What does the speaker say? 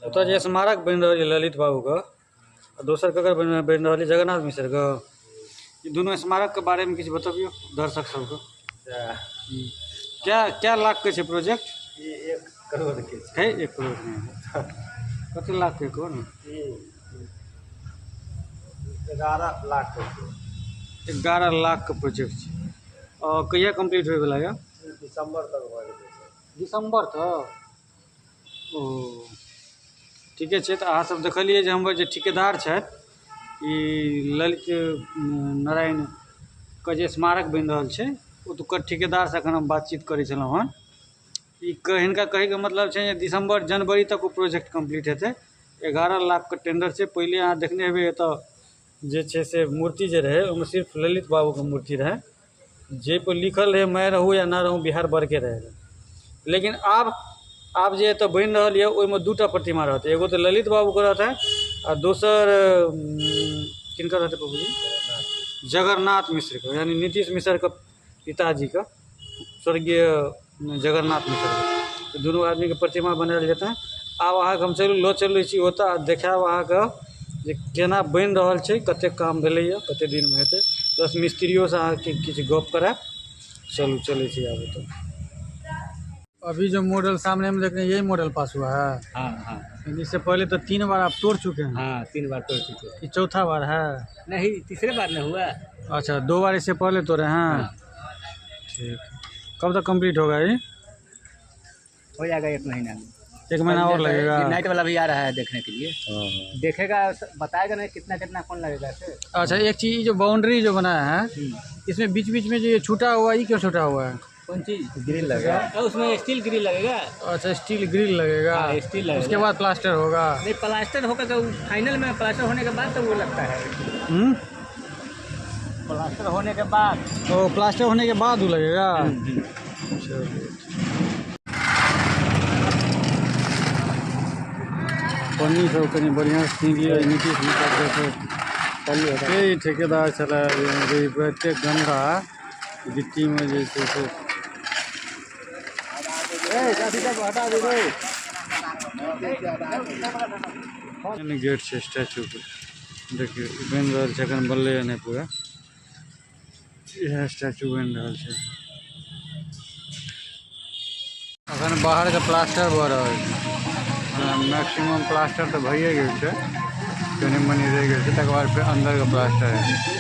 ओतऽ जे स्मारक बनि रहल यऽ ललित बाबूके आ दोसर ककर बनि रहल यऽ जगन्नाथ मिश्रके, ई दुनू स्मारकके बारेमे किछु बतबियौ दर्शक सबके। क्या लाखके छै प्रोजेक्ट? ई 1 करोड़ के छै। है 1 करोड़ नहि, कते लाखके कहू ने? ई 11 लाख के छै। 11 लाख के प्रोजेक्ट छै। और कहिया कम्प्लीट होइवला यऽ? दिसंबर तक भऽ जेतै सर। दिसंबर तक? ओ ठीके छै। तऽ अहाँ सब देखलियै जे हमर जे ठिकेदार छथि ई ललित नारायणके जे स्मारक बनि रहल छै ओतुका ठिकेदारसँ एखन हम बातचीत करै छलहुँ हँ। ई हिनका कहैके मतलब छै जे दिसंबर जनवरी तक ओ प्रोजेक्ट कम्प्लीट हेतै। 11 लाखके टेंडर छै। पहिले अहाँ देखने हेबै एतऽ जे छै से मूर्ति जे रहै ओहिमे सिर्फ ललित बाबूके मूर्ति रहै, जाहिपर लिखल रहै मैं रहूँ या ना रहूँ बिहार बढ़के रहेगा। लेकिन आब जे एतऽ बनि रहल यऽ ओहिमे 2टा प्रतिमा रहतै, एगो तऽ ललित बाबूके रहतै आ दोसर किनकर रहतै बाबूजी? जगन्नाथ मिश्रके, यानी नीतीश मिश्रके पिताजीके, स्वर्गीय जगन्नाथ मिश्रके। तऽ दुनू आदमीके प्रतिमा बनायल जेतै। आब अहाँके हम चलू लऽ चलै छी ओतऽ आ देखायब अहाँके जे केना बनि रहल छै, कतेक काम भेलैए, कतेक दिनमे हेतै। प्लस मिस्त्रियोसँ अहाँके किछु गप करायब। चलू चलै छी आब ओतऽ। अभी जो मॉडल सामने में देख रहे हैं यही मॉडल पास हुआ है। हाँ हाँ। इससे पहले तो 3 बार आप तोड़ चुके हैं। हाँ, 3 बार तोड़ चुके हैं। ये चौथा बार है? नहीं, तीसरे बार नहीं हुआ। अच्छा, 2 बार इससे पहले तोड़े हैं। हाँ। ठीक, कब तक कंप्लीट होगा ये? हो जाएगा 1 महीना में। 1 महीना और लगेगा। नाइट वाला भी आ रहा है देखने के लिए। हाँ। देखेगा, बताएगा नहीं कितना कितना कौन लगेगा ऐसे। अच्छा, एक चीज़ जो बाउंड्री जो बनाया है इसमें बीच बीच में जो ये छूटा हुआ है, ये क्यों छूटा हुआ है? कौन चीज? ग्रिल लगेगा। तो उसमें स्टील ग्रिल लगेगा। अच्छा, स्टील ग्रिल लगेगा। हाँ, स्टील लगेगा। उसके बाद प्लास्टर होगा? नहीं, प्लास्टर होकर तो फाइनल में प्लास्टर होने के बाद तो वो लगता है। प्लास्टर होने के बाद। तो प्लास्टर होने के बाद वो लगेगा। चलिए। पन्नी सब कनी बढ़िया से छीन लिअ, नीतीश मिश्रा के ठेकेदार छलै एते गंदा गिट्टी में जे छै से। गेट छै स्टैचू के, देखियौ बनि रहल छै, एखन बनलैए नहि पूरा। इएह स्टैचू बनि रहल छै। एखन बाहरके प्लास्टर भऽ रहल छै। मैक्सिमम प्लास्टर तऽ भइए गेल छै, कनि मनि रहि गेल छै, तकर बाद फेर अन्दरके प्लास्टर हेतै।